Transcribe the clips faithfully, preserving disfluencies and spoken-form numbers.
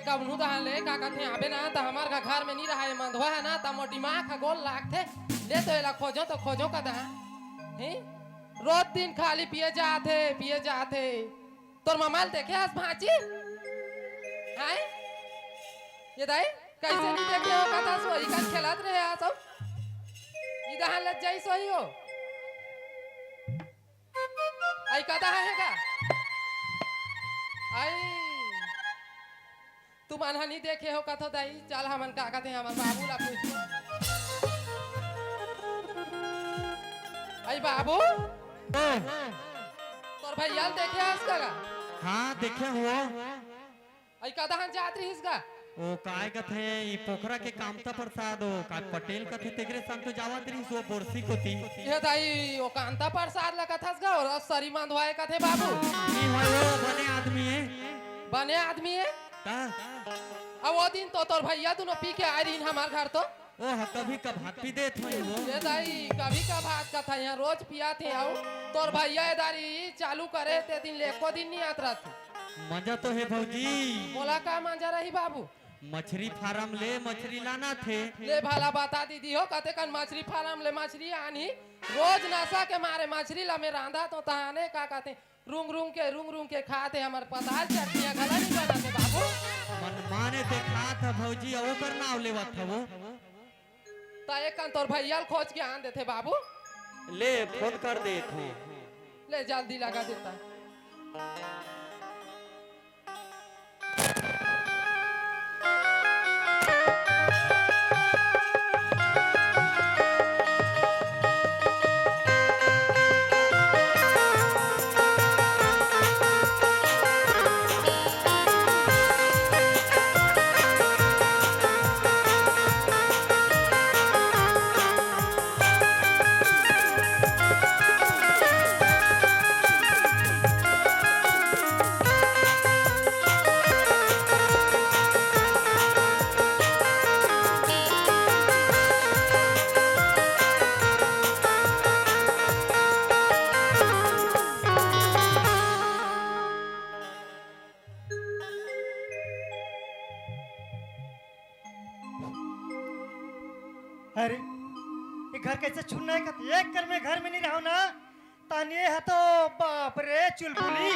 कबनू दहा ले, का कथे, आबे ना, त हमर घर में नी रहा, ये मंधवा हे ना, त मोर दिमाग ह गोल लागथे। ले तो एला खोजो तो खोजो का दहा। हैं? रोज दिन खाली पिए जात हे, पिए जात हे। तोर ममा ल देखे हस भांची? हाय? ये दाई, कइसे नी देखे हो कथा सो, इकन खेलत रहे हस सब? इदहन लग जाई सोई हो। आई कदा हे का? आई, तुमन ह नी देखे हो कथो दाई, चल हमन का कथे, हमर बाबू ला पूछ। आई बाबू, तोर भैया ल देखे हस का? हाँ, देखे हो। अई कदहन जात रिहिस गा? ओ काय कथे, ई पोखरा के कामता प्रसाद, ओ का पटेल कथे, तेकरे संग तो जावत रिहिस, ओ बोरसी कोती। ए दाई, ओ कांता प्रसाद ला कथस गा, ओ सरी मंधवाए कथे बाबू। नी होय, ओ बने आदमी हे। बने आदमी हे? का? अब ओ दिन तो तोर भैया दुनो पी के आए रिहिन हमार घर तो। ओ ह कभी कभार पी देत होही वो। ए दाई, कभी कभार कथा, यहाँ रोज पियात हे। अउ तोर भैया ए दारी चालू करे, ते दिन ले एको दिन नी आत रहत। मजा तो हे भौजी। मोला का मजा रही बाबू? मछरी फार्म ले मछरी लाना थे। ले भला बता दीदी हो, कते कन मछरी फार्म ले मछरी आनी, रोज नशा के मारे मछरी ला में रांधा तो तहाने का कहते, रूंग रूंग के, रूंग रूंग के खाते, हमर पताल चटनिया घला नी बनाते बाबू। मन माने ते खात ह भौजी, ओकर नाव लेवत हवो। त एक कन तोर भैया ल खोज के आन देथे बाबू। ले, फोन कर देत हूँ। ले, जल्दी लगा देता। अरे, ये घर कैसे छुन्ना है? कत-, एक कर में घर में नहीं रहो ना, तान ये है तो, बाप रे, चुलबुली,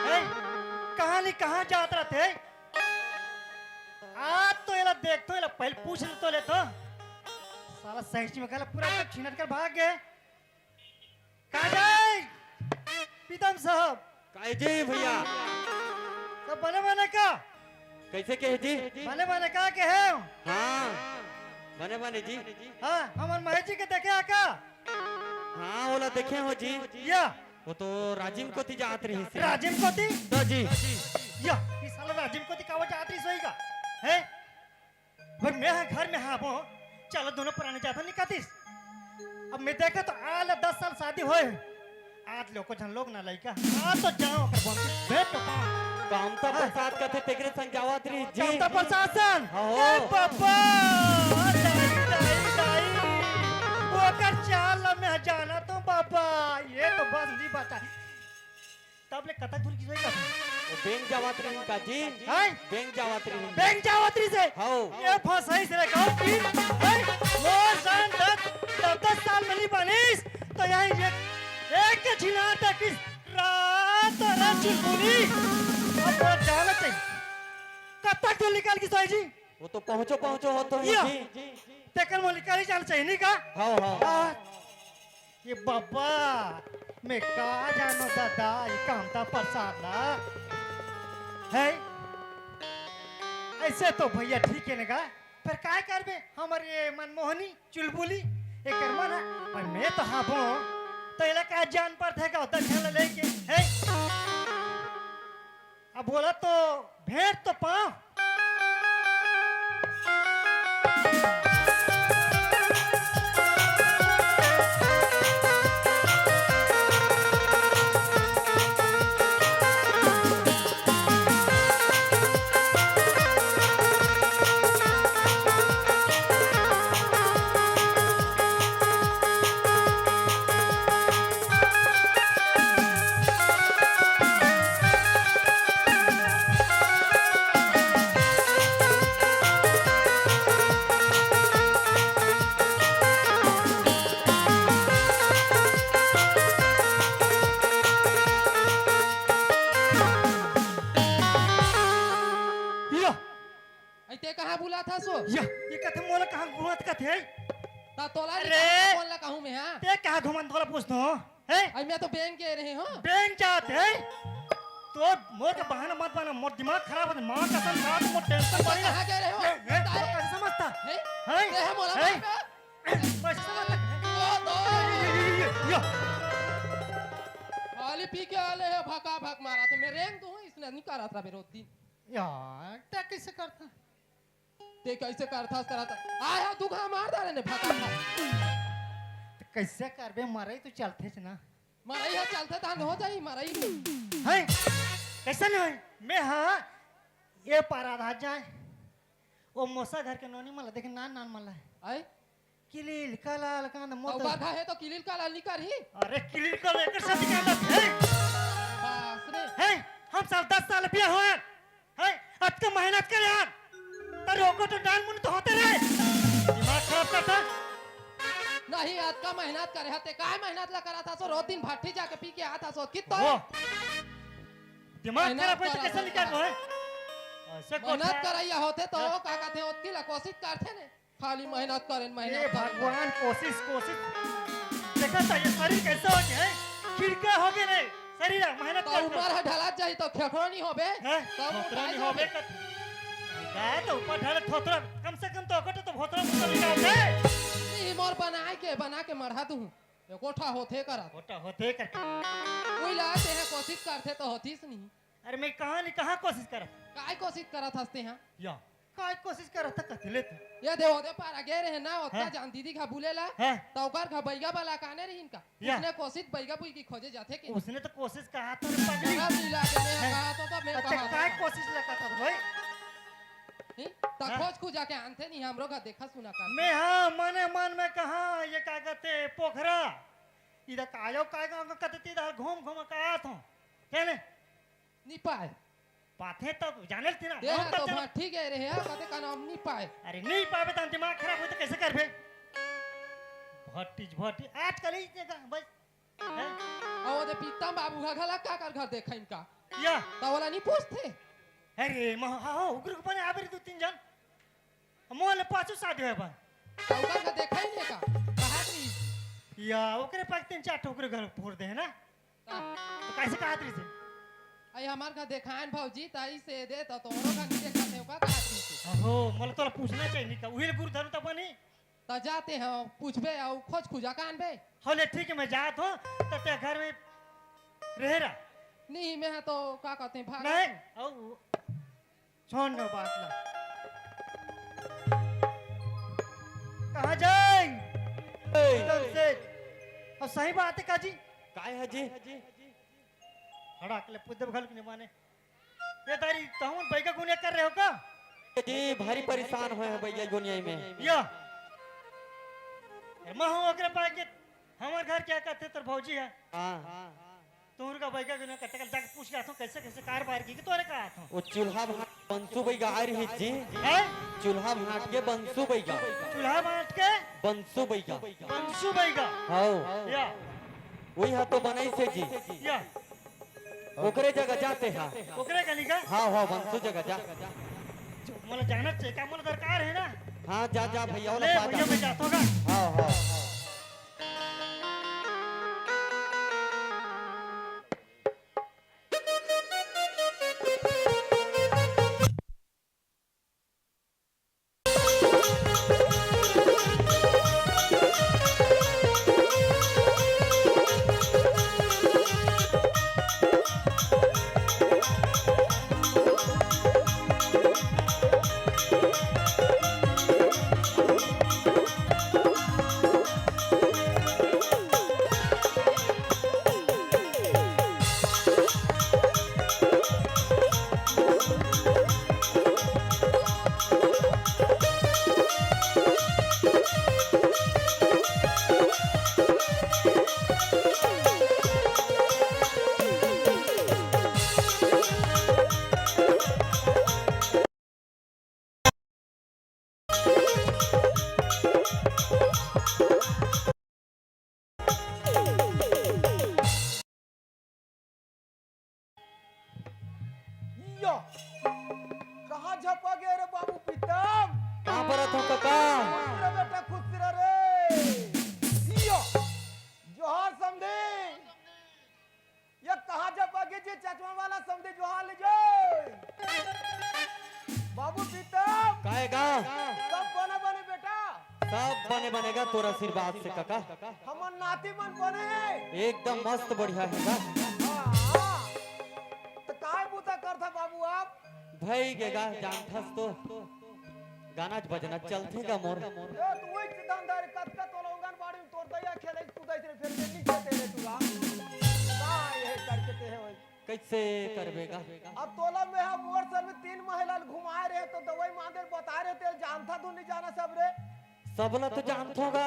हैं? कहाँ ली, कहाँ जात रहते हैं? आज तो एला देख तो, एला पहले पूछ ले तो, ले तो। साला सही में गला पूरा तो छीनट कर भाग गए। का जाए? प्रीतम साहब। काय जी भैया? सब बने बने का? कैसे कहे जी? बने बने का कहे? हाँ, बने बने जी। हाँ, हमर महेश जी के देखे आ का? हाँ, ओला देखे हो जी। या। वो तो राजिम कोती जात रहिस हे। राजिम कोती? तो जी। या, ई साला राजिम कोती काबर जात रहिस होही का? हैं? पर मैं ह घर में हाबो, चलो दोनों परानी जाथन नी कतिस। अब मैं देखे तो आले दस साल शादी होए हे। आज लोग को झन लोग ना लइका। आ तो जाओ, ओकर बंदी भेंट तो पाओ। कामता हाँ। प्रसाद कथे तेकरे संग जावत रहिस जी। कामता प्रसाद संग? हाँ। ए बाबा, दाई, दाई, दाई। ओकर चाल ल मैं जाना तो बाबा, ये तो बस नहीं बता। तब ले कतक दूर की सोई का? वो बेंग जावत रहिन का जी? हैं? बेंग जावत रहिन। बेंग जावत रहिस हे? हौ। ये फंसाइस रे गाँव की। हैं? मोर जान दस, दस, दस साल में नहीं बनिस, तो यही एक, एक के झिना तक इस रात रात चुलबुली। अब वो जानत हे। कतक दूर निकल की सोई जी? वो तो पहुँचो, पहुँचो हो तो या। जी। तेकर मोर निकल ही जाना चाहिए, नहीं का? हौ, हौ। आ, ये बाबा, मैं का जानो दादा, ये कामता प्रसाद ला। है? ऐसे तो भैया ठीक है ना का? पर काय करबे? हमर ये मनमोहनी, चुलबुली, एकर मन है। पर मैं तो हाबो, तो एला का जान पड़थे का, दक्षिण लेके, है? अब बोला तो भेंट तो पाँव। था सो। या, ये कथे मोला कहाँ घुमात कथे? ता तोला अरे! नहीं कहा, कौन ला कहूँ मैं, हाँ? ते कहाँ घुमन तोला पूछत हों, हैं? अरे मैं तो बैंक गए रहे हों। बैंक जात हे? तो मोर के बहाना मत बना, मोर दिमाग खराब होथे, माँ कसम खा तो मोर टेंशन बढ़ी ना। कहाँ गए रहे हों? ए, ए, बताए। तो कैसे समझता? हैं? हैं? ते है मोला हैं? मार का? पैसा मत ओ, दो। ये, ये, ये, ये, ये। खाली पी के आले हे, भका भक मारत हे। मैं रेंग दूँ, इसने नहीं करत रहा रोज दिन। यार, ते कैसे करता? ते कैसे करथस, करत? आय हा, दुखा मार डारे ने, भका भक। तो कैसे करबे, मरई तो चलथेच ना। मरई हा चलथे, तहां हो जाई, मरई। हैं? कैसे नहीं होई? मैं हा, ये पारा राजा हे। ओ मोसा घर के नोनी मन ला देखे, नान नान मन ला हे। आय? किलिल कलाल कांद मोत। अउ बरखा हे तो किलिल कलाल निकरही। अरे किलिल कलाल एकर साथ कांद हे। बास रे। हे, हम साल दस साल बिया होय। हे, अतका मेहनत करे यार। त रोको तो डाल मुन तो होते रहे। दिमाग खराब करता। नहीं, अतका मेहनत करे हते, काय मेहनत ला करत हस? रोज दिन भट्ठी जाके पी के आत हस, कित तो हो। दिमाग मेहनत खराब होय तो करत कैसे हस निकल का? होय? ऐसे मेहनत कोठा करइया होते तो हाँ। का कहते, ओतकी ला कोशिश करते ने। खाली मेहनत करेन, मेहनत ए करेन। भगवान, कोशिश, कोशिश। देखा था ये शरीर कैसे हो गया है? खिड़का हो गया रे। शरीर है, मेहनत तो करता। ऊपर है ढलात जाही तो खेखड़ो नहीं होबे। हैं? तो थोथरा मोटा नहीं जाबे। होबे कत-, का तो ऊपर ढले थोथरा, कम से कम तो ओकर तो भोतरा भोतरा निकाल दे। नहीं, मोर बनाए के, बना के मढ़ा दूँ। ये कोठा होथे करत। कोठा होथे करत। कोई ला तेहे कोशिश करथे तो होतीस नहीं। अरे मैं कहाँ नहीं, कहाँ कोशिश करत? काय कोशिश करत हस तेहा? या। काय कोशिश करत ह कथले तू? ये दे, ओदे पारा गे रहे ना, ओतका हाँ। जान दीदी घर बुले ला, हाँ। त ओकर घर बैगा वाला काने रहिन का? या। उसने कोशिश बैगा बुई की खोजे जाथे के? उसने तो कोशिश कहा था रे पगली। बड़ा मिला के मैं हैं? कहा तो, तो मैं अच्छा, कहा काय था। कोशिश लगा था भाई? हैं? त हाँ। खोज खुजा के आनथे नहीं, हमरो घर देखा सुना कर। मैं हाँ, मने मन में कहा, ये का कहते, पोखरा। इधर कायो काय गाँव का कहते, इधर घूम घूम के आत हूँ। क्या ने? नी पाए। पाथे तो जाने ल तेरा तेरा नाम तो तब जान- भट्ठी गए रहे, हाँ, कते का नाम नी पाए। अरे नी पावे त दिमाग खराब होय त कैसे करबे? भट्टी, भट्टी, आजकल ही देखा, बस। हैं? अउ ओदे पीतम बाबू घ-, घला का कर घर देखा इनका। या। त ओला नी पूछथे। अरे, म-, हाँ, हाँ, उग्र को बने आबे रे दो तीन जन। मोल पाछू शादी होय बा। त ओकर घर देखा ही नहीं का? कहा नहीं। या, ओकरे पास तीन चार ठो ओकरे घर फोड़ दे है ना? त तो कैसे कहा तेरे से? आई हमार घर देखान भौजी, ताई से दे, त तोहरो घर नहीं देखा थे, ओका कहा तेरे से? अहो, मतलब तोला पूछना चाहिए नहीं का? उही ले गुरु धनु तब नहीं? त जाते हैं, पूछबे, अउ खोज खुजा कानबे। हो ले, ठीक है, मैं जात हूँ, त ते घर में रहे रहा। नहीं, मैं तो का कहते हैं, भाग नहीं, अउ छोड़ न बात ला। कहाँ जाए? ए। एकदम से। अब सही बात है काजी। काय है जी? हड़ाक ले पुद्दे बघल के माने। ये तारी तहमन बैगा गुनिया कर रहे हो का? जी, भारी परेशान होय हैं बैगा गुनिया में। या। ए, मैं हूँ ओकरे पाए के हमर घर क्या कहते तोर भौजी है। हाँ। तोर का बैगा के ना कते कल जाके पूछ के आथो कैसे कैसे कारोबार की, कि तोरे का आथो। वो चूल्हा भांट बंसू बैगा आ रही जी। हैं? चूल्हा भांट के बंसू बैगा। चूल्हा भांट के? बंसू बैगा। बंसू बैगा। हाँ। या। वही हा तो बनाइस हे जी। या। ओकरे जगह जाते हा। ओकरे गली का? हाँ, हाँ, बंसू जगह जा। मोला जाना चाहिए, का मोला दरकार है ना? हाँ, जा, जा भैया, ओला ले पा भैया, जा। मैं जाता हूँ का? हाँ, हाँ। या, कहाँ झपा गया रे बाबू प्रीतम? तोर आशीर्वाद से कका। हमर नाती मन बने हे। एकदम मस्त बढ़िया हे गा। हाँ, हाँ। त काय बूता करथा बाबू आप? भई गे गा, जानथस तो गाना बजना चलथे गा मोर। ए, तू वही चितन दार कतका तोला आंगनबाड़ी में तोर दइया खेले कूदे रे, फिर के नीचे तेरे टूरा। का ये करके ते हे वही? कैसे करबे गा? अब तोला में हम मोर सर में तीन महिला ल घुमाए रहे तो दवाई मांगे ल बताए रहे, तेल जानथा तू नहीं जाना सब रे। सबला तो जानथो गा।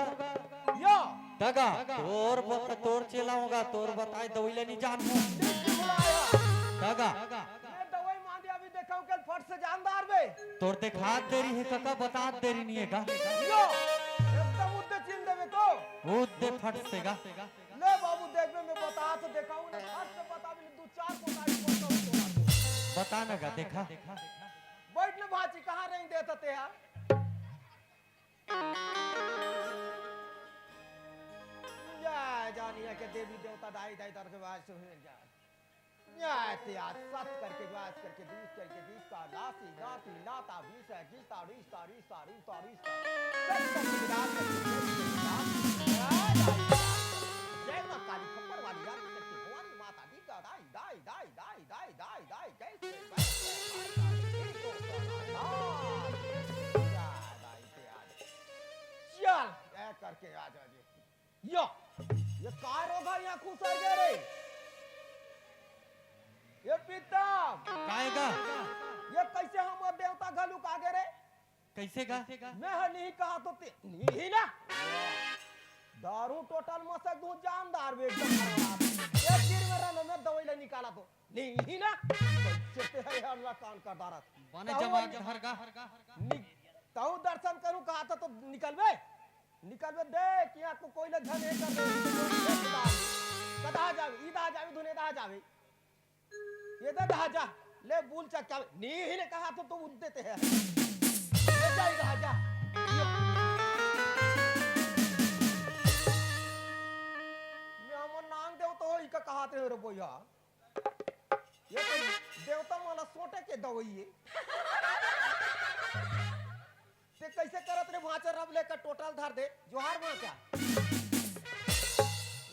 यो। तगा, तोर बत-, तोर चेला होगा, तोर बताए दवाई ला नहीं जानहूं। नहीं बुलाया। तगा। मैं दवाई मांगे अभी देखा हूं कल फट से जानदार बे। तोर देखात देरी हे कका, बतात देरी नहीं हे गा। यो। एकदम उद्दे चिन देवे तो। उद्दे फट से गा। ले बाबू, देख बे, मैं बता तो देखा हूं ना, फट से बता भी दू चार को गाड़ी को तो बता ना गा, देखा। बैठ ना भाजी, कहां रही देता ते यार? या जानिया के देवी देवता दाई दाई दर के वास हो जा। या ते आज सत करके वास करके बीस करके बीस का लासी लासी लाता बीस है जीता रीस तारी सारी तारी सत करके विराट करके जय मां काली खप्पर वाली यार करके भवानी माता दी का दाई दाई दाई दाई दाई दाई दाई जय श्री राम। या दाई ते आज चल ए करके आ जा जी। यो, ये का रोग है यहाँ खुसर गए रे? ये प्रीतम, काय गा? ये कैसे हमर देवता घलुक आ गए रे? कैसे गा? मैं ह नहीं कहा तो ते नहीं ना। दारू टोटल मसक दू जानदार बे एकदम। एक दिन में रहने में दवाई ले निकाला तो नहीं ना। कैसे ते है अल्लाह कान का दारत। बने ताऊ जमा अन-, के हर गा। नि-, ताऊ दर्शन करूं कहा था तो निकलबे। निकलबे देख, यहाँ को कोई ना झन हे कर दे। कदा जावे, ईदा जावे, धुने दा जावे। ये दा दा जा, ले बुल चक क्या, नी ही ने कहा तो तू उद देते हैं। ले जा, ईदा जा। ये हमर नांग देव तो हो, इका कहा थे रे बोया। ये तो देवता माला सोटे के दवाई है। ते कैसे करत रे भांचा रब लेकर टोटल धर दे, जोहार भांचा।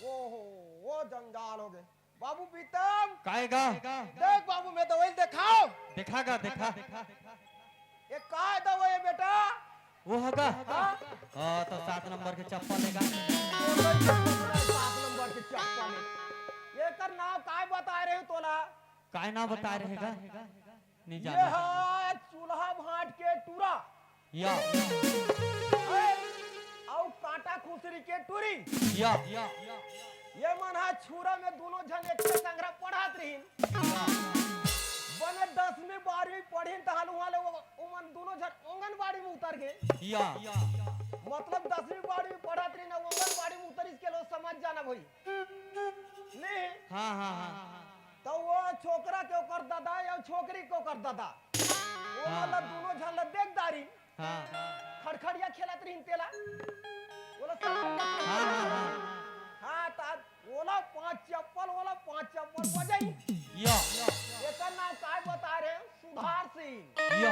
ओहो, वो जंजाल हो गए। बाबू प्रीतम। काय गा? देख बाबू, मैं दवाई देखाओ। देखा गा, देखा। ये काय दवाई है बेटा? वो ह गा? हाँ? हाँ, तो सात नंबर के चप्पल हे गा। सात नंबर के चप्पल हे। एकर नाम काय बता रहे हो तोला? काय नाम बता रहे गा? नहीं ये जाना। हा चूल्हा भांट के टूरा। या। ए, अउ कांटा खुसरी के टूरी। या। ये मन हा छुरा में दोनों झन एक संघरा पढ़त रहिन। बने दसवीं बारहवीं पढ़िन तहान उहाँ ले वो, उमन दोनों झन आंगनबाड़ी में उतर गए। या। मतलब दसवीं बारहवीं पढ़त रहिन, आंगनबाड़ी में उतरिस के लो समझ जाना भाई। नहीं। हाँ, हाँ, हाँ। तो वो छोकरा के ओकर दादा या छोकरी के ओकर दादा, वो हाँ। वाला दोनों झन ला देख दारी। हाँ। खड़खड़िया खेलत रहिन तेला। बोला सब हाँ, हाँ, हाँ। हाँ, ता बोला पांच चप्पल, बोला पांच चप्पल बजाई। या। एकर नाम काय बता रहे हैं? सुधार सिंह। या।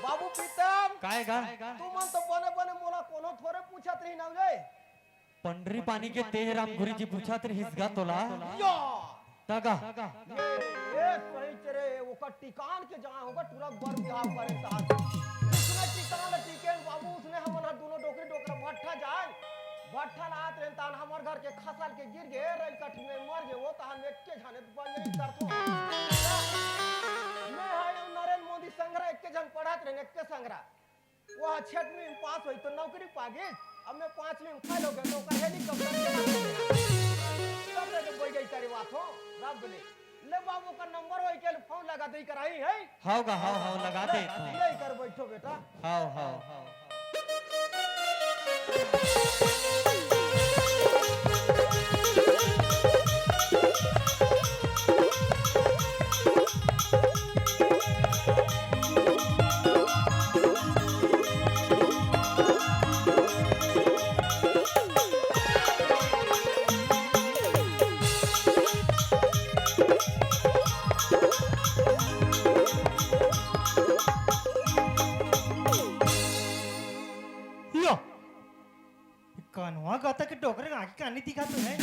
बाबू प्रीतम। काय गा? तुमन तो बने बने मोला कोनो थोरे पूछत रही ना रे। पंडरी पानी के तेह रामघुरी जी पूछत रहिस गा तोला। या। तगा। ये, ये सही रे, ओकर टिकान के जहाँ होगा, टूरा बर बिहाव करे साथ। उसने टिकान टिकेन बाबू, उसने हमन ह दोनों डोकरी डोकरा भट्ठा जाए। भट्ठा लात रहे तान हमर घर के खसल के गिर गए, रेल कट में मर गए, वो तहन में के जाने तो बन नहीं करतो। मैं है नरेंद्र मोदी संघरा, एक के जन पढ़त रहे, एक के संघरा। वो छठवीं में पास होई तो नौकरी पा गई। अब मैं पांचवीं में फेल हो गया तो ओकर हेलीकॉप्टर के बारे में। तब ले बैठ गई करे बात हो, रब ले। ले बाबू का नंबर होई के फोन लगा दे कराई है। हाव गा, हाव, हाव, लगा दे। ले कर बैठो बेटा। हाव, हाव। कनवा गता के डोकरे आँखी कानी दिखा तो है।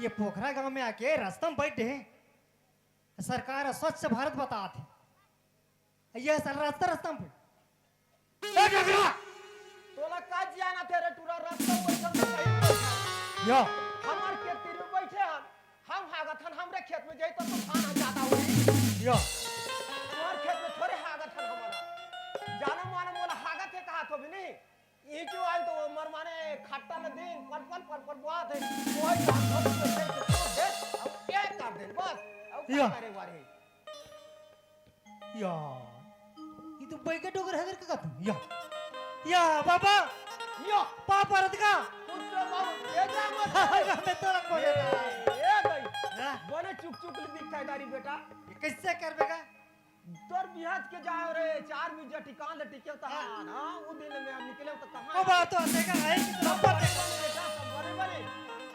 ये पोखरा गांव में आके रास्ता में बैठे। सरकार स्वच्छ भारत बतात हे। ये सर रास्ता, रास्ता में। ए डोकरा! तोला का जियाना थे रे टूरा, रास्ता में बैठल तो सही बैठल। या। हमार खेत तीर में बैठे हन, हम हागत हन, हमरे खेत में जाई तो तूफान आ जाता होई। या। हमार खेत में थोड़े हागत हन हमारा। जानो मानो मोला हागत हे कहा तो भी नहीं। ये क्यों आए तो मर माने खट्टा न दिन, पल पल, पल पल बात है। कोई काम हो तो दे, अब क्या कर दे, बस। अब क्या या। करे वारे? या, ये तो बैगा डोकर हगर का तू। या, या, बाबा। या। पापा रत का। कुछ तो बाबू, ये क्या मत कर। मैं तो रखो ए, देता। ए भाई, हाँ। बने चुक चुक ले दिखाई दारी बेटा। ये कैसे कर बेगा? तोर बिहाज के जाओ रे, चार बीजा टिकान ले टिके होता हाँ। है ना, वो दिन में हम निकले तो कहाँ ओ बात तो देखा है कि तो सब बड़े बड़े बेटा, सब बड़े बड़े।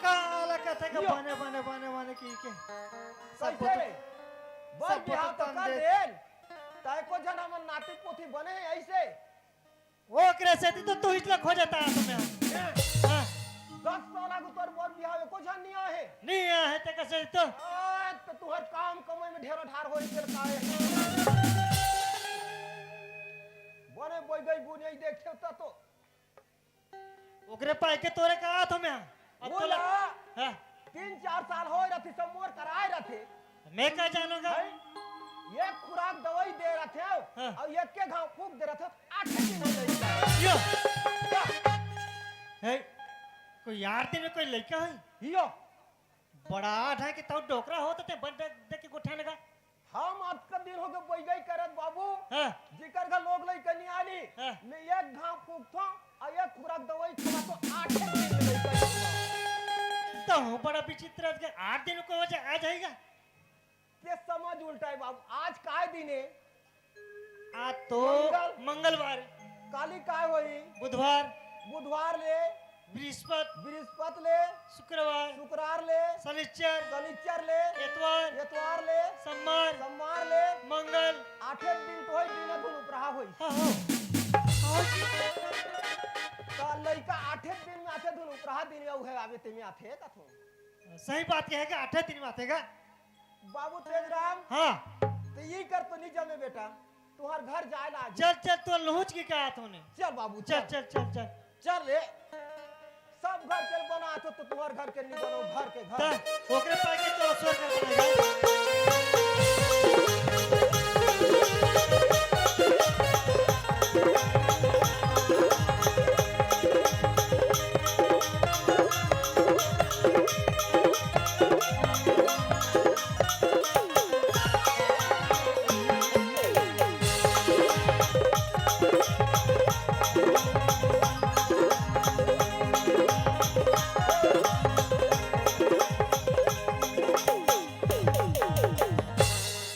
काला कथे का यो। बने, बने, बने, बने की के। सब कैसे? बर सब बिहाव तो कर दे। देन। ताय को जना मन नाती पोती बने ऐसे। ओकरे सेती तो तू इचला खोजता है तुम्हें। हाँ। दस साल आगू तोर बर बिहाव एको झन नहीं आए। नहीं आए ते कैसे तो? आ, तो तुहर काम कमाई में ढेर ढार होई गेल का है? बने बोई गई बुनियाई देखे तो, तो। ओकरे पाए के तोरे का आत हो मैं? अब वो तो ला, लग-, हाँ। तीन चार साल होए रथे, सब मोर कराए रथे। मैं का जानूंगा? हैं? एक खुराक दवाई दे रथे हो, हाँ। और एक के घाव फूंक दे रथे हो, आठ दिन हो जाएगा। यो। है, कोई यार दिन में कोई लड़का है? यो। बड़ा आठ है कि तब डोकरा हो तो ते बड़ देख, देख के गोठा लगा। हम अतका दिन हो गए बैगई करत बाबू। हाँ। जिकर घर लोग लइका नहीं आली। हाँ। मैं एक घाव फूकथो और एक खुराक दवाई खवा तो आठ दिन में लइका आली। तो बड़ा विचित्र है कि आठ दिन को हो जा, आ जाएगा। ते समझ उल्टा है बाबू। आज काय दिन है? आज तो मंगल। मंगलवार। काली काय होई? बुधवार। बुधवार ले। बृहस्पत। बृहस्पत ले। शुक्रवार। शुक्रवार ले। शनिचर। शनिचर ले। एतवार। एतवार ले। सोमवार। सोमवार ले। मंगल। आठे दिन तो होई, दिन धुन उपराहा होई। हाँ, हाँ। हाँ जी। तो लइका आठे दिन में आथे, धुन उपराहा दिन में उहे आवे, ते में आथे कथो। सही बात कहे के आठे दिन में आथे का? बाबू तेजराम। हाँ। तो ये कर तो नहीं जमे बेटा, तुहार घर जाए ला आज। चल, चल, तू लहुच के क्या आत होने? चल बाबू, चल, चल। चल, चल, चल। चल रे, सब घर के बना तो, तो तुहार घर के नहीं बनो, घर के घर। त ओकरे पाए के तो असर कर बनाई।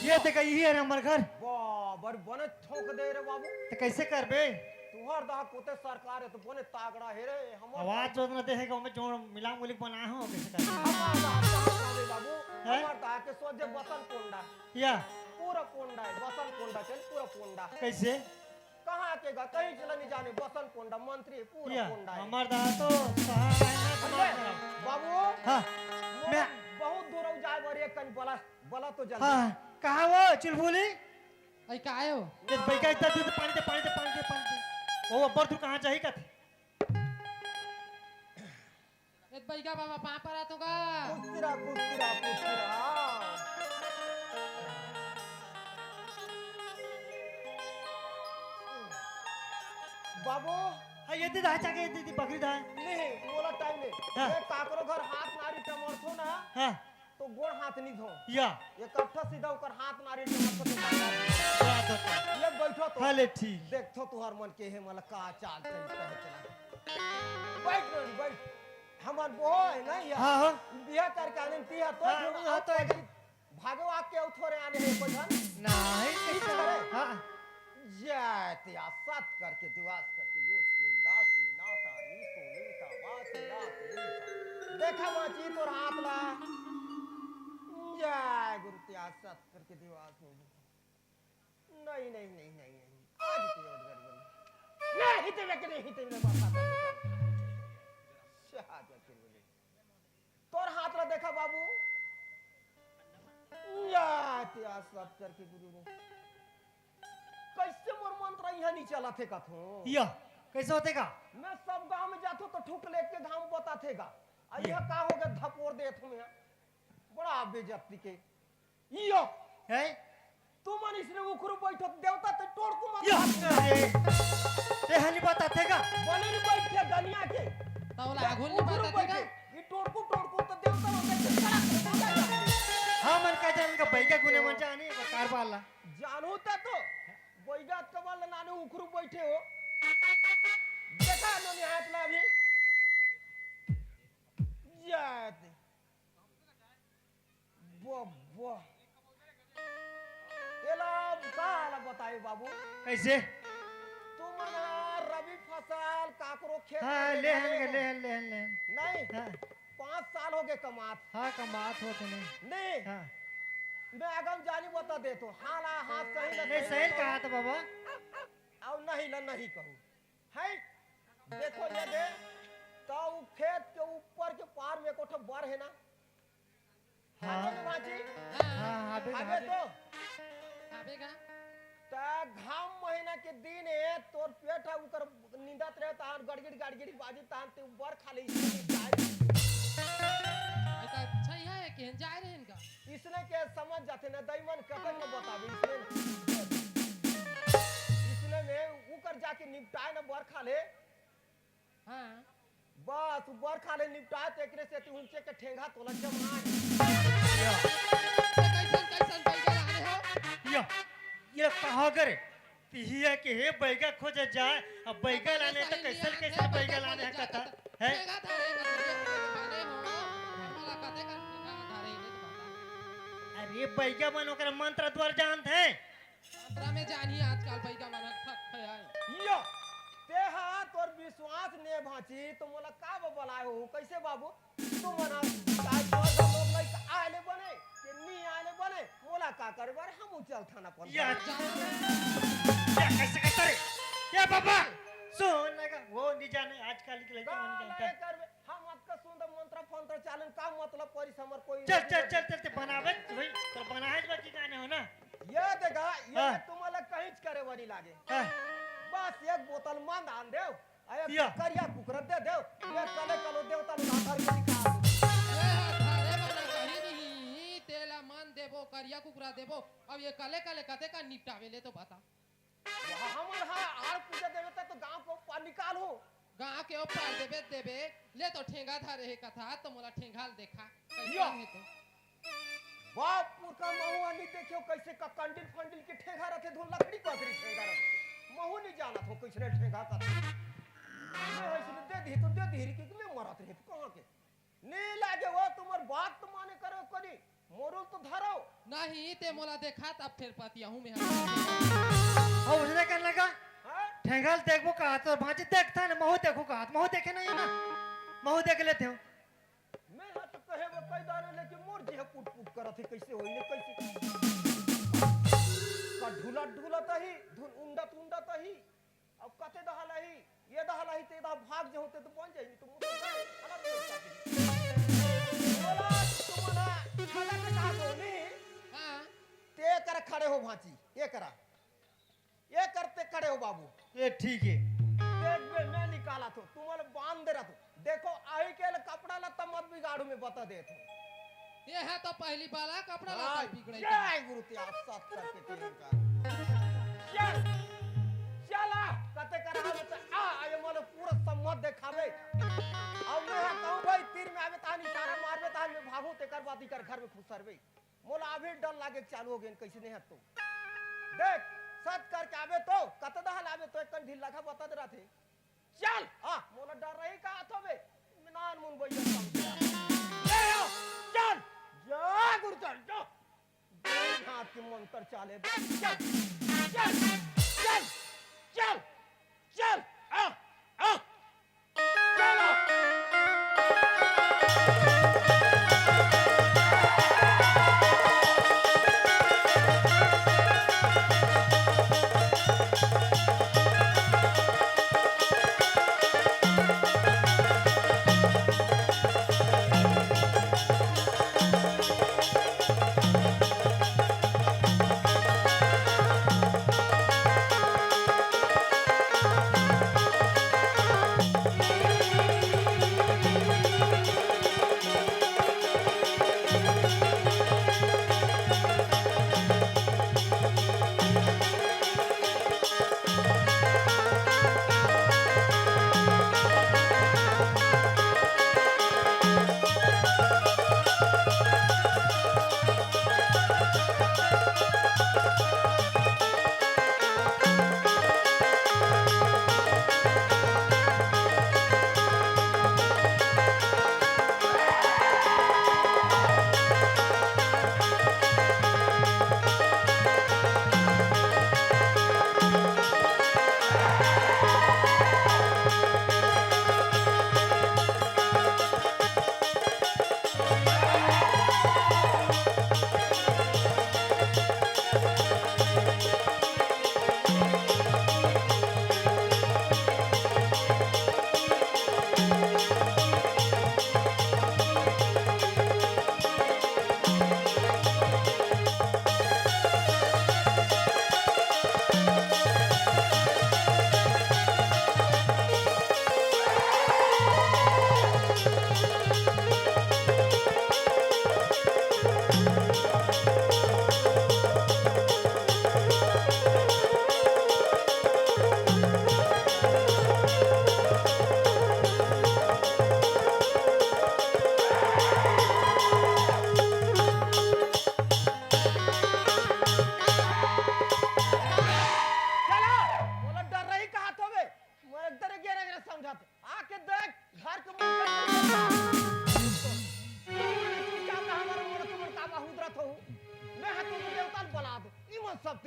ये देखा, यही है हमर घर। बाबर बने ठोक दे रे बाबू। तो कैसे करबे? तुहर दहा कोते सरकार है तो बने तागड़ा है रे। हमर आवाज जो ना देखेगा, मैं जो मिला मुलिक बनाया हूँ, कैसे कर? हमर दहा कहाँ जावे बाबू? हैं? हमर दहा के सोझे बसन कोंडा। या। पूरा कोंडा है, बसन कोंडा चल, पूरा कोंडा। कैसे? कहाँ के गा? कहीं चला नहीं जाने, बसन कोंडा, मंत्री, पूरा या, कोंडा है। हमर दहा तो सहा है ना, अरे, दिमाग खराब। बाबू, हाँ, मोर मैं बहुत दूर जाए बारी एक कन बला, बला तो जल्दी। हाँ, कहाँ वो चुलबुली? अई, का आयो? ये बैठा इतना दूध, पानी दे, पानी दे, पानी दे, पानी दे। वो अब्बर तू कहाँ जाही कथे? ए बैगा बाबा, पाँव परा तो गा। कुस्तिरा, कुस्तिरा, कुस्तिरा। बाबू। हाँ, ये दे, दे, जाके ये दे, दे, बकरी दे। नहीं, मोला टाइम नहीं। हाँ। ये काकरो घर हाथ नारी टमरथो ना। हाँ। तो गोड़ हाथ नहीं धो। या। ये कट्ठा सीधा ओकर हाथ नारी के हाथ से बात। बात होता। ले बैठो तो। हाँ, ले ठीक। देखो तुहार मन के हे, मला का चाल चल कहे चला। बैठ रे, बैठ। हमर बोहो है ना या। हाँ, हाँ। बिहा करके आने ती है तो हाँ, जो हाँ, आप तो एक भागो आके उठो रे आने है को धन। नहीं, इस तरह। हाँ। जय तिया सत करके दिवस करके लूस नी लास नी लाता नी सो नी ता वास नी लास नी ता। देखा माची तोर हाथ ला। जय गुरु तिया सत करके दिवस नी। नहीं, नहीं, नहीं, नहीं, नहीं। आज तो और गड़बड़। नहीं तेरे के नहीं, तेरे बात आता है। शाह जाके बोले, तोर हाथ ला देखा बाबू। या, ते आज सब करके गुरु ने। कैसे मोर मंत्र यहाँ नहीं चला थे का थो? या, कैसे होते का? मैं सब गांव में जाथो तो ठुक लेके धाम बताथे का। आ, या। यह का हो गया धपोर दे थो मैं। बड़ा बेइज्जती के। यो। है? तुमन इसने उखरू बैठो, देवता ते टोड़कू मत या। भाग। अरे, ते हनी बताथे का? बने नहीं बैठे दुनिया के। तौला आघुल नहीं उखरू बताथे का? बैठे। ये टोड़कू, टोड़कू तो देवता लोग बैठे, सड़क पे बैठा जाते। हाँ, मन का जान का बैगा गुने मन जाने, वो कारबार ला। जानू ता तो, बैगा कबाल नाने उखरू बैठे हो। देखा नो निहायत ला अभी। जाते। बब्बा। एला का ला बताई बाबू? कैसे? तुमन रबी फसल काकरो खेत हाँ, में ले हन गे, हो। ले हन, ले हन, ले हन। नहीं। हाँ। पाँच साल हो गए कमात। हाँ, कमात हो तने। नहीं। हाँ। मैं अगम जानी बता दे तो। हाँ ला, हाँ सही ला, नहीं, सही सही ला कहा तो बाबा। और नहीं ला, नहीं कहूँ। है? देखो ये दे, तो उ खेत के ऊपर के पार में एक ठो बर है ना? हाँ। आगे बाजी? हाँ, हाँ, आबे, आगे आबे। तो? आबे का? त घाम महीना के दिन है, तोर पेट है, उकर निंदत रहे, तान गड़गिड़, गड़गिड़ बाजी, तान ते बर खा ले, इसने जाए। ये तो अच्छा ही है कि हम जाए रहे इनका। इसने के समझ जाते ना, दईमन कतई न बतावे, इसने ना। इसने में उकर जाके निपटाए ना बर खा ले। हाँ। बस, उ बर खा ले निपटाए, तो एकरे से तू उनसे के ठेंगा तोला जमाए। ये कैसन, कैसन बैगा लाने हो? या, ये कहा करे? तिहिया के हे बैगा खोजे जाए, अब बैगा लाने तो कैसन, कैसन बैगा लाने है कथा? है? ठेंगा धारे का तुझे बने हो, हमारा कते का ठेंगा धारे ही नहीं तो बता। अरे बैगा मन ओकरा मंत्र द्वार जानत है? मंत्र में जानी आजकल बैगा मन ठक है। यो, ते हा तोर विश्वास ने भांची, तो मोला का बलाए हो, कैसे बाबू? तुमन आज तोर लोग लइका आए ले बने, के नी आए ले बने, मोला का करे बर, हम चल थाना पर। या, या कैसे करता रे? या बाबा, सुन लगा, वो नहीं जाने, आजकल के लड़का का नहीं जानता। लगा करबे? हम आपका सुन तो मंत्र फंत्र चालन का मतलब परिस हमर कोई चल, नहीं चल, है। चल, चल, ते बनावे, भाई, तो बनाए बाकी गाने हो ना? ये देखा, ये हाँ। तुम्हाला काहीच करे वाली लागे। हाँ। बस एक बोतल मंद आन देव, अरे या। करिया कुकरा दे देव, ये कले कलो देवता लोग हाथ धर के दिखा। ए, थारे बना कहीं नहीं, तेला मंद देबो, करिया कुकरा देबो, अब ये कले कले कते का निपटावे ले तो बता। वहाँ हमर हा आर पूजा देवे त तो गांव के ऊपर निकाल हो। गांव के ऊपर देबे देबे, ले तो ठेंगा धरे हे कथा, तो मोला ठेंगा ल देखा, कैसन यो। हे तो। बाप पुरखा महू हा नहीं देखियो कैसे का कंडिल फंडिल के ठेंगा रथे, धुन लकड़ी पकड़ी ठेंगा रथे। महू नहीं जानत हो कैसे ठेंगा का। मैं ऐसे दे दी तो दे दी कि मैं मरत रहे तो कहाँ के। नहीं लागे वो तुम्हार बात तो माने करो करी। मोरुल तो धरो। नहीं, ते मोला देखा, तब फिर पतियाहूँ में हम। और उसने कहने लगा, हाँ? ठेंगा ल देखबो का, तो भांजी देखता ना, महू देखो का, महू देखे नहीं ना, महू देख लेते हो। मैं हाथ तो कहे वो कई दाने, लेकिन मोर जी पुट पुट करत है, कैसे होई ने, कैसे? का ढूलत ढूलत ही, धुन उंडत उंडत ही, अब कते दहा लाही, ये दहा लाही, ते दहा भाग जे होते तो बन जाई, तो मुझे अलग कर पाती। बोला, तुमना, खाना के कहा दो, नहीं? हाँ। ते कर खड़े हो भांची, ये करा। ये करते खड़े हो बाबू। ये ठीक है। देख बे, मैं निकाला थो, तुम्हारे बांध दे रहा थो। देखो, आई के ले कपड़ा लत्ता मत बिगाड़ू, मैं बता दे थो। ये है तो पहली बाला कपड़ा लत्ता हाँ, बिगड़े जय गुरु त्याग सत करके तीन का। चल, चला, कते करा तो आ, ये मोले पूरा सम्मत देखावे। अब मैं कहूँ भाई, तीर में आवे तान इशारा मारवे तान मैं भागू, तेकर बाद इकर घर में खुसरवे। मोला अभी डर लागे के चालू हो गए, कैसे नहीं हट तो। देख, सत करके आवे तो, कते दहल आवे तो, एक कन ढील लखा बता दे रहा थे। चल, आ, मोला डर रही का हाथ में? नान मुन भैया समझे। ले आओ, चल, जा गुरु चल, जा। दो हाथ के मंत्र चाले, चल, चल, चल, चल, चल, आ, आ, चलो।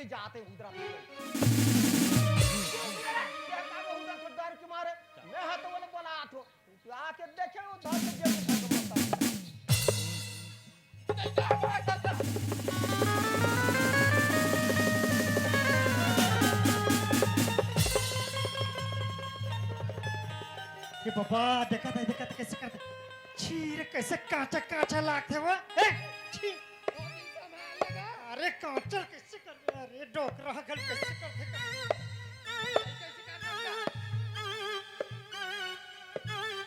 जाते उधर। डर के मारे मैं हा तो बोले बोला आठो। आके देखे वो धर के जेब में धर के बोलता। ये बाबा, देखा था, देखा था, कैसे करते। छी रे, कैसे कांचा, कांचा लागथे वो। ए, छी। अरे, कांचा कैसे करथे? अरे, डोकरा हगल कैसे करथे?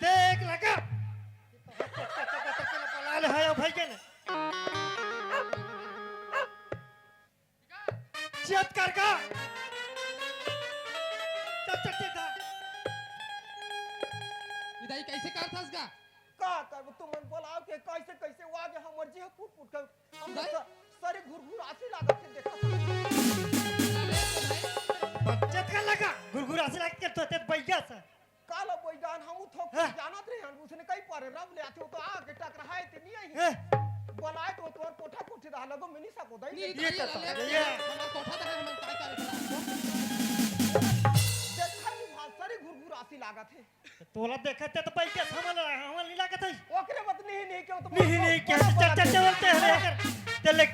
देख लगा। बला ले, हाय, भाई के ने। चेत कर का। चल, चल, चल, जा। इदाई कैसे करथस गा? का करबो, तुमन बोलाव के कैसे, कैसे वो आगे हमर जी ह फुट फुट कर। हम भाई? स-, सरी घुरघुर आसी लागत हे, देखा था। चेत कर लगा, घुरघुर आसी लागत के तो तेत बैया से। काला बैगान, हम थोक हाँ। जानत रहे हन, उसने कई पारे रब ले आथे, वो तो आके टकराए ते नहीं आई। ए। बनाए तो तोर कोठा कोठी रहा लगो, मिनी सको दई नहीं, दे। ये ये तो ले, ले, ये। हमार कोठा तो है, हमार काय करे बड़ा। देखा नहीं भाषा रे घुरघुर आसी लागत हे। तोला देखत ते तो पैसा हमन, हमन नहीं लागत है। ओकरे मत नहीं, नहीं क्यों तो नहीं, नहीं, क्या बड़ा, चल, बड़ा चल, चल, चल, चल, चल, चल। ते ले।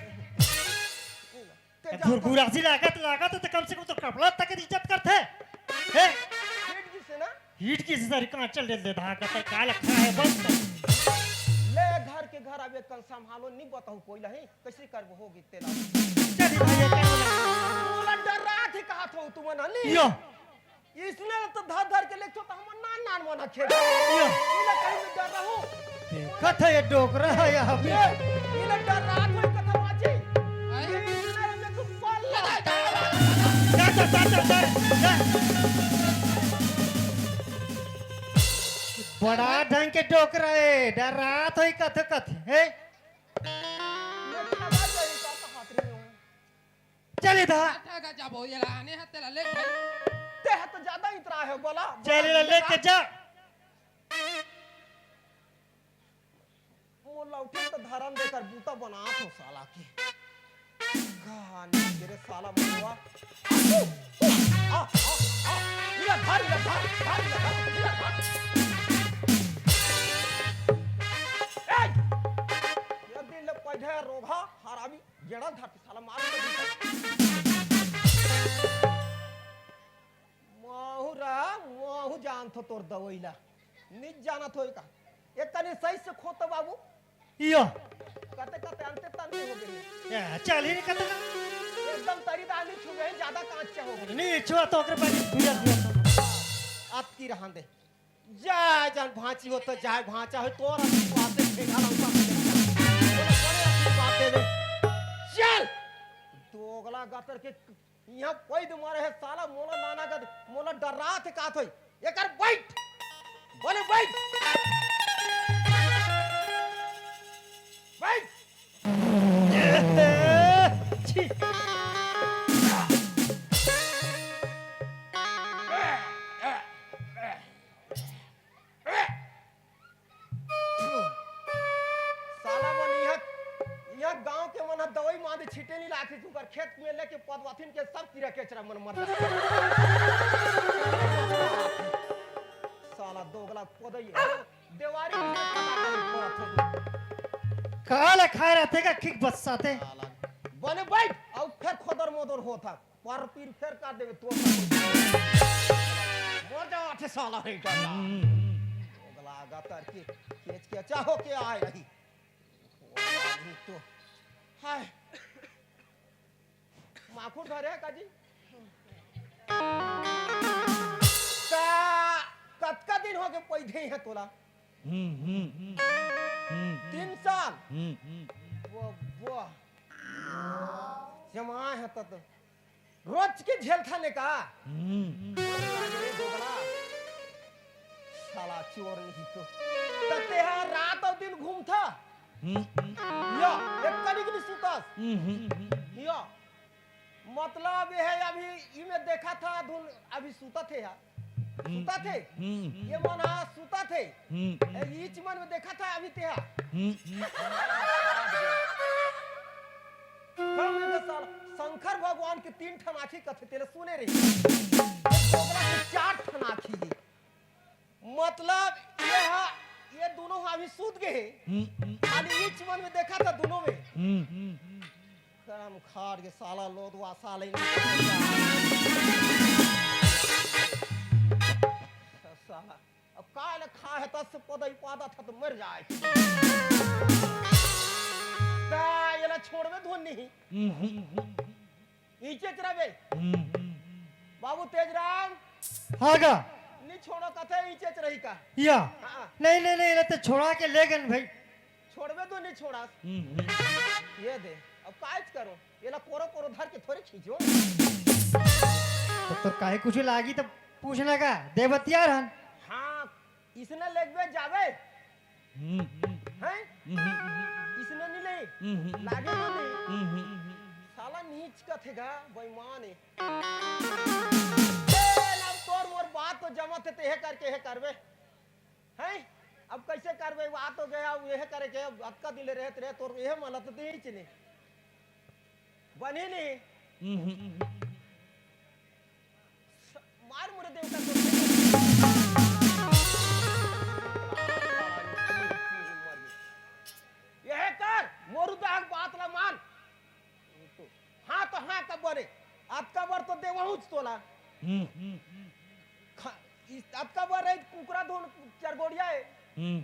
ते जा घुरघुर आसी लागत, लागत त कम से कम तो कपड़ा तक इज्जत करथे। हे? हिट गिसे ना? हिट गिसे सारी कांच चल दे, दे धागा त का लखा है बस। ले घर के घर अब एक कन संभालो, नी बताऊ कोई लही, कैसे करबो होगी तेला। चली भाई, ये क्या बोला? बोला डर रहा थे कहा थो तुमन, नी? यो। इसने तो धर धर के लेके तो हमर नान नान मन खेत। यो। इला कहीं में डर रहू। देखत है ये डोकरा है यहाँ पे। ये, इला डर रहा था कथा बाजी। आए? इसने में तू पल्ला। जा, जा, जा, जा, जा, जा। बड़ा ढंग के डोकरा है, डर रहा था कथे कथे, है? मैं खड़ा जाई का हाथ रे। चल इधर। अच्छा का जाबो, ये ला, आने हाथ तेला ले भाई। ते ह तो ज्यादा इतरा है, बोला, चल बोला, इधर लेके जा। मोला उठे तो धरम देकर बूता बनात हो साला के। कहानी तेरे साला मनुआ। आ, आ, आ, इधर धर, इधर धर, धर, इधर धर, इधर धर। ए! ये दिन ले पैदा रोगहा, हरामी। गेड़ा धरती साला मार के दीता। माहू रा, माहू जानत हो तोर दवई ला। निज जानत होई का? एक कनी सही से खोत बाबू। यो। कते कते अंते तंते हो गए। ए, चल ही नहीं कते ना। एकदम तरी दानी छुए ज्यादा कांच हो गए। नहीं, छुआ तो ओकरे पानी भुजा भुजा तो। अतकी रहन दे। जाय जान भांची हो तो जाय भांचा हो तोर अभी पासे ठेका लंका में देखा। बोले, बड़े अच्छी बात है बे। चल। दोगला गतर के यहाँ कोई दे मारे है साला मोला नाना गद मोला डर्राथे का थोई। एकर बैठ। बोले बैठ। बैठ। छी। साला मन इहाँ, इहाँ गांव के मन ह दवाई मांदे छीटे नहीं लाथे, सुकर खेत में लेके पदवाथिन के सब कीरा केचरा मन मर जाथे। साला दोगला पदई देवारी में पता नहीं पड़त हो। काला खाए रहते का खिक बस्साते। साला बने बैठ, अउ फेर खोदर मोदर होत ह। पर पीर फेर कर देवे तो। मर जा आठे साला है डरना। दोगला गतर के केच केचा होके आए रही। अभी तो हाय। माखुर धरे है काजी? का कतका दिन होगे पैधे है तोला? हम्म, हम्म, हम्म, हम्म, तीन साल। हम्म, हम्म। वो वो जमाए है तो, तो रोज के झेलथा ने का? हम्म। अरे दोगला। साला चोर नहीं तो। त तेहा रात अउ दिन घूमथा। हम्म। या, एक कनिक नहीं सुतस। हम्म। या। मतलब ये है अभी इमे देखा था धुन अभी सुतत हे या। सुतत हे। हम्म। ये मन हा सुतत हे। हम्म। ए, ईच मन में देखा था अभी तेहा। हम्म। कम नहीं तो साला। शंकर भगवान के तीन ठन आँखी कथे, तेला सुने रही। एक दोगला के चार ठन आँखी हे। मतलब, ये हा, ये दोनों हा अभी सूत गे हे। हम्म, हम्म। खाली इच मन में देखा था दोनों में। हम्म, हम्म। करम खाड़ के साला लोदवा साले। साला, अब का ले खा हे, तस पदई पादा था तो मर जाए। ता, ये ला छोड़बे धुन नहीं। हम्म, हम्म। इचेच रबे। हम्म। बाबू तेजराम। हाँ गा। नहीं छोड़ो कथे इचेच रही का। या। हाँ। नहीं, नहीं, नहीं, एला तो छोड़ा के ले गन भाई। छोड़बे तो नहीं छोड़ा। हम्म। ये दे। अब काज करो। एला कोरो कोरो धर के थोड़े खींचो। तो तोर काहे कुछ लागी तो पूछना का? देवतिया रहन। हाँ, इसने लेगबे जाबे। हम्म। हैं? हम्म। इसने नहीं ले। हम्म। लागे तो नहीं। हम्म। साला नीच कथे गा, बेईमान हे। ए, ना तोर मोर बात तो जमत हे, तेहे करके हे करबे। हैं? अब कैसे करबे? बात तो गया, अब यह करे के, अब अतका दिन ले रहत रहे, तोर यह मलत दे ही चले। बनी नहीं। हम्म। मार मुरे देवता तो। यह कर, मोरू दाग बात ला मान। हाँ तो हाँ का बरे, अतका बर तो देवहूच तोला। हम्म। खा-, इस, अतका बर रही कुकरा धुन चरगोड़िया हे। हम्म।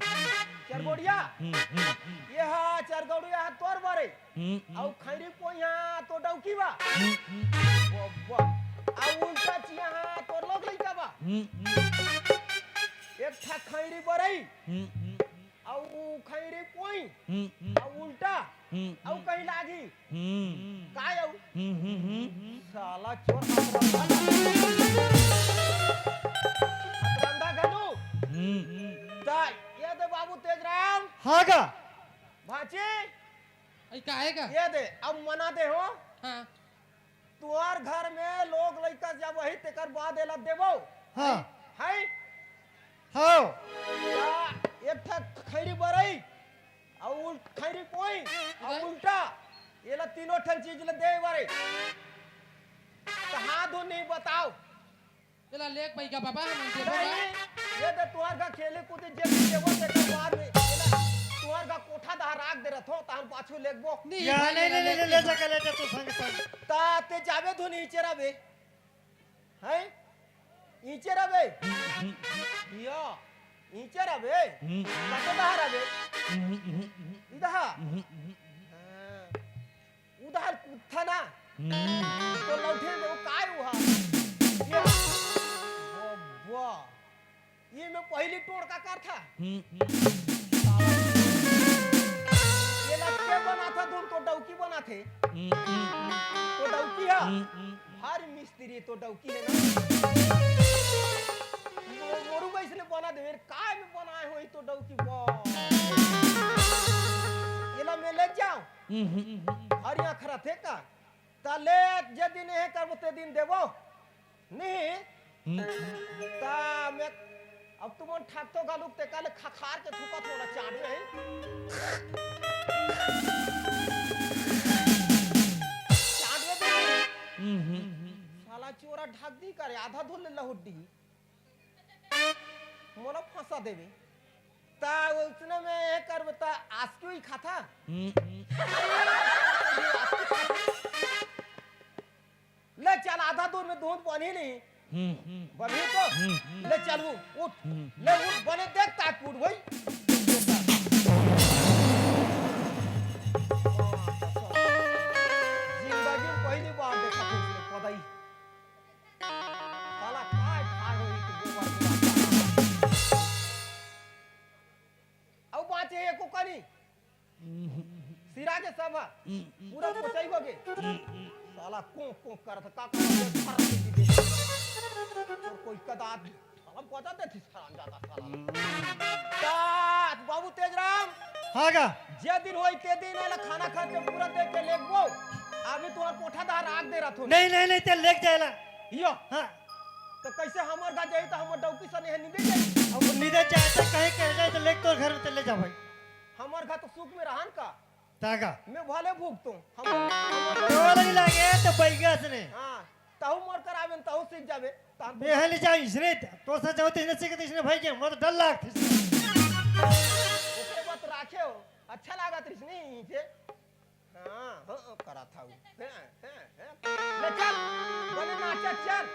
चरगोड़िया। हम्म, हम्म, हम्म। ये हा चरगोड़िया हा तोर बर हे। हम्म, हम्म। अउ खैरी पोइहा तो डौकी बा। हम्म, हम्म। बब्बा। अउ उल्टा चिया हा तोर लोग लइका बा। हम्म, हम्म। एक ठा खैरी बरई। हम्म, हम्म। अउ खैरी पोई। हम्म, हम्म। अउ उल्टा। हम्म, अउ हम्म। कहीं लागी। हम्म। काय अउ? हम्म, हम्म, हम्म। साला चोर हथरंधा। हथरंधा घलो। हम्म। ता, ये दे बाबू तेजराम। हाँ गा। भांची। अई काहे गा? ये दे, अब मना दे हो। हाँ। तुहर घर में लोग लइका जब वही तेकर बाद एला देबो। हाँ। है? हाँ। या एक ठा खैरी बरई, अउ उल-, खैरी पोई, अउ उल्टा, एला तीनों ठन चीज ले दे बरे। कहाँ दो नहीं बताओ। एला लेक बैगा बाबा, हमन देबो नहीं, ना। ये दे तुहर घर खेले कूदे जे भी देबो, तेकर बाद में, एला तुहर घर कोठा दहा राख दे रथो, तहन पाछू लेकबो। नहीं, या, भाई, नहीं, एला नहीं, लेक नहीं, ले बैगा। जा, ले जा, तू संग, संग। ता ते जाबे धुन इचेरा बे। हैं? इचेर अबे। या, इचेर अबे। कतो डहर अबे। इदहा। हाँ। उदहर कुत्था ना। तो लौटे दे, वो काय हुआ? या। बब्बा। ये में पहली टोड़का कर था। ये लटके बना था, धुन तो डौकी बना थे। तो डौकी है। भारी मिस्त्री तो डौकी है ना। मो-, मोरू भाई इसने बना दे, मेरे काय में बनाए हो ये तो डौकी बा। ये ला मैं ले जाओ। हरिया खरा थे का? ता ले जे दिन हे करबो ते दिन देबो। नहीं। ता मैं अब तुमन ठाकतो घलुक ते काले खखार के थूकत हो ना चाट में। चाट में दे। साला चोरा ढाक दी करे, आधा धुल ले लहुट दी। मोला फंसा देवे। ता उसने में ये करबे ता आस्की ही खाता। ले चल, आधा दूर में दूध बनी नहीं। बनी तो? ले चल, वो उठ। ले उठ, बने देख ताक उठ भाई। जिंदगी में पहली बार देखा था इसने पदई। साला काय खाए हो एक गोबर पूरा। अब बाँचे एको कनी। सिरा के सब हा। पूरा पोचाई हो गे। साला कों कों करत का कर दे, फरक की दे। और कोई कदात साला बजा दे थी, साला ज्यादा साला। तात बाबू तेजराम। हाँ गा। जे दिन होई ते दिन एला खाना खा के पूरा दे के लेगबो। अभी तुम्हार कोठा दार आग दे रहा थो। नहीं, नहीं, नहीं, ते लेग जाएला। यो। हाँ। तो कैसे हमर गा जाई तो हमर डौकी सने है निदे जाई। अब निदे जाए तो कहीं कह जाए तो लेग तो घर में चले जा भाई। हमर गा तो सुख में रहन का। तागा। मैं भले भुगतूं। हम, हम तो लगी लागे तो बैगा से ने। हाँ, तहु मोर कराबे, तहु सीख जाबे। तहु बेहली जाइस रे, तो से जाओ तो इसने सीखे तो इसने भाई के, मोर तो डर लागत। ओकरे बात राखे हो, अच्छा लागत रिस नहीं इसे। हाँ, हाँ, करा था वो। हाँ, हाँ, हाँ। ले चल, बने नाचा चल।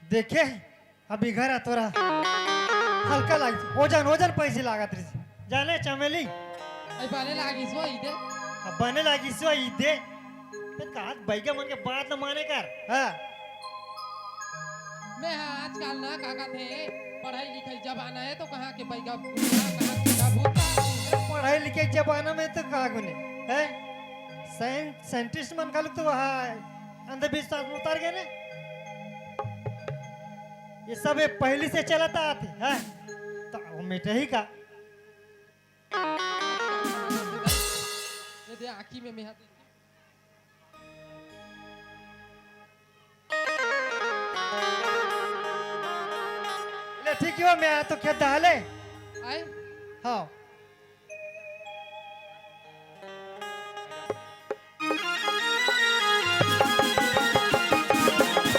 देखे, अभी घर आ तोरा हल्का लागिस, ओजन, ओजन पैसे लागत रहिस। जाने चमेली? अई बने लागिस वो इदे। अब बने लागिस वो इदे। ते कहा बैगा मन के बात न माने कर। हाँ। मैं हाँ आजकल ना का कहते हैं, पढ़ाई लिखाई जमाना है तो कहाँ के बैगा, कहाँ के का भूत। पढ़ाई लिखाई जमाना में तो का गुने, हैं? साइंटिस्ट मन घलो तो वहाँ अंधविश्वास में उतर गए ने। ये सब ये पहली से चलत आत हे, हैं? तो वो मिटे ही का? ये दे आँखी में मेहा। ले ठीक हो, मैं तो खेत दहा ले। आए? हाँ।